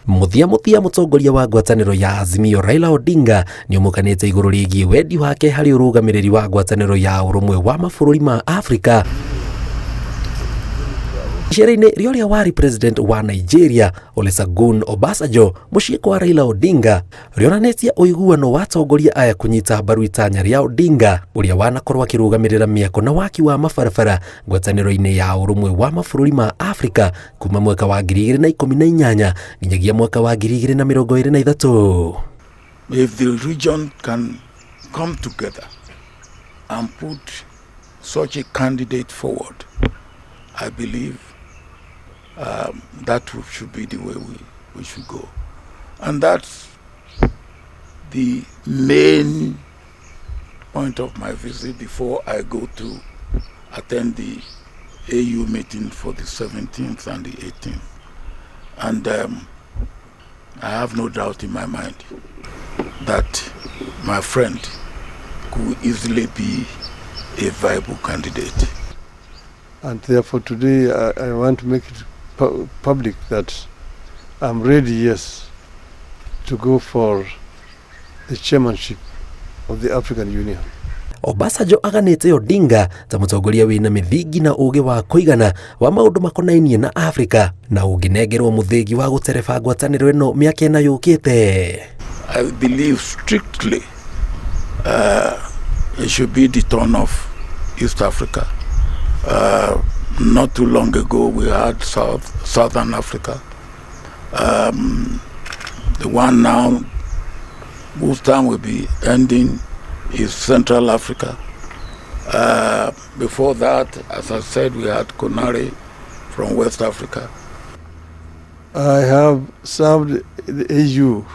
Mũthia mũthia mũtongoria wa ngwatanĩro ya Azimio Raila Odinga nĩ ũmũkanĩte igũrũ rĩgiĩ wendi wake harĩ ũrũgamĩrĩri wa ngwatanĩro ya ũrũmwe wa mabũrũri ma Afrika Icera-inĩ rĩa ũrĩa warĩ president wa Nigeria Olusegun Obasanjo mũciĩ kwa Raila Odinga rĩonanĩtie ũiguano wa atongoria aya kũnyita mbaru itanya rĩa Odinga ũrĩa wanakorwo akĩrũgamĩrĩra mĩako na waki wa mabarabara ngwatanĩro-inĩ ya ũrũmwe wa mabũrũri ma Afrika kuma mwaka wa 2018 nginyagia mwaka wa 2023. If the region can come together and put such a candidate forward, I believe that should be the way we should go. And that's the main point of my visit before I go to attend the AU meeting for the 17th and the 18th. And I have no doubt in my mind that my friend could easily be a viable candidate. And therefore today I want to make it public that I'm ready, yes, to go for the chairmanship of the African Union. Obasanjo aganĩte Odinga ta mũtongoria wĩna mĩthingi na ũgĩ wa kũigana wa maũndũ makonainie na Afrika na ũngĩnengerwo mũthĩgi wa gũtereba ngwatanĩro ĩno mĩaka ĩna yũkĩte. I believe strictly it should be the turn of East Africa. Not too long ago, we had Southern Africa. The one now whose time will be ending is Central Africa. Before that, as I said, we had Konare from West Africa. I have served the AU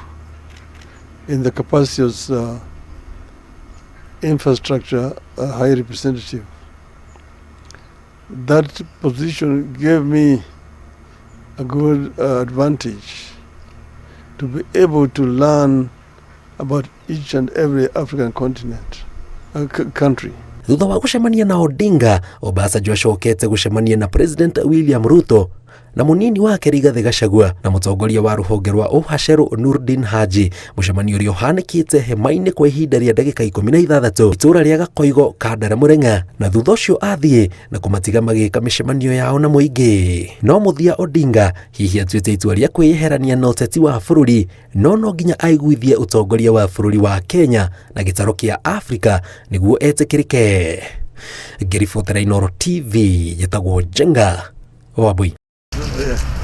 in the capacity as infrastructure high representative. That position gave me a good advantage to be able to learn about each and every African continent, country. Thutha wa gũcemania na Odinga, Obasanjo acokete gũcemania na President William Ruto na mũnini wake Rigathĩ Gachagua na mũtongoria wa rũhonge rwa ũhacerũ Nurdin Haji, mũcemanio ũrĩa ũhanĩkĩte hema-inĩ kwa ihinda rĩa ndagĩka 16 itũũra rĩa Gakoigo, Kandara, Mũreng'a, na thutha ũcio athiĩ na kũmatiga magĩka mĩcemanio yao na mũingĩ. No mũthia Odinga hihi atuĩte itua rĩa kwĩyeherania na ũteti wa bũrũri, no no nginya aiguithie ũtongoria wa bũrũri wa Kenya na gĩtarũ kĩa Afrika nĩguo etĩkĩrĩke. Ngĩribotera Inooro TV, njĩtagwo Njenga Wambui. Yeah.